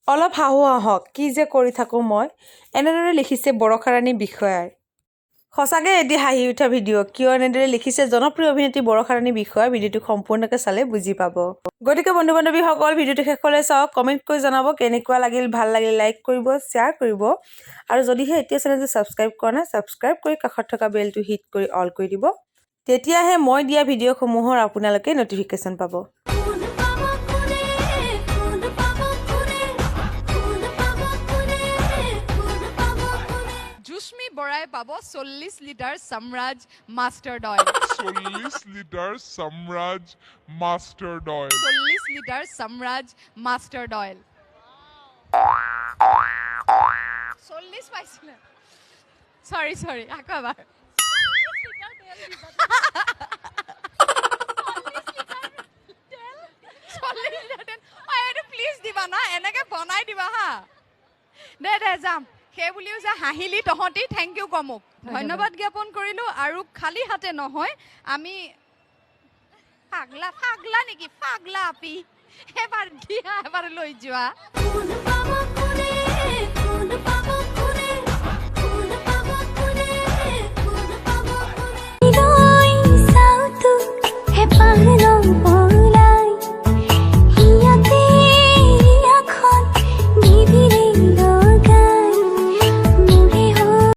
অলপ হাঁহো আহক, কি যে কৰি থাকোঁ মই, এনেদৰে লিখিছে বৰষাৰাণী বিষয়াই। সঁচাকৈ এটি হাঁহি উঠা ভিডিঅ'। কিয় এনেদৰে লিখিছে জনপ্ৰিয় অভিনেত্ৰী বৰষাৰাণী বিষয়াই, ভিডিঅ'টো সম্পূৰ্ণকৈ চালে বুজি পাব। গতিকে বন্ধু বান্ধৱীসকল, ভিডিঅ'টো শেষলৈ চাওক, কমেণ্ট কৰি জনাব কেনেকুৱা লাগিল। ভাল লাগিলে লাইক কৰিব, শ্বেয়াৰ কৰিব আৰু যদিহে এতিয়া চেনেলটো ছাবস্ক্ৰাইব কৰা নাই, ছাবস্ক্ৰাইব কৰি কাষত থকা বেলটো হিট কৰি অল কৰি দিব। তেতিয়াহে মই দিয়া ভিডিঅ'সমূহৰ আপোনালোকে ন'টিফিকেশ্যন পাব। কোন পাব কোনে, কোন পাব কোনে, কোন পাব কোনে, কোন পাব কোনে? জুচমি বৰাই পাব 40 লিটাৰ চামৰাজ মাষ্টাৰ্ড অইল। 40 লিটাৰ চামৰাজ মাষ্টাৰ্ড অইল। 40 লিটাৰ চামৰাজ মাষ্টাৰ্ড অইল। 40 পাইছিলে, চৰি চৰি, আকৌ এবাৰ। 40 লিটাৰ তেল। অ, এইটো প্লিজ দিবা না, এনেকে বনাই দিবা। হা, দে দে যাম। সেই বুলিও যে হাঁহিলি তহঁতি, thank U ক মোক। ধন্যবাদ জ্ঞাপন কৰিলো। আৰু খালী হাতে নহয় আমি। পাগলা পাগলা নেকি? পাগলা আপি, এবাৰ দিয়া, এবাৰ লৈ যোৱা। কোন পাব?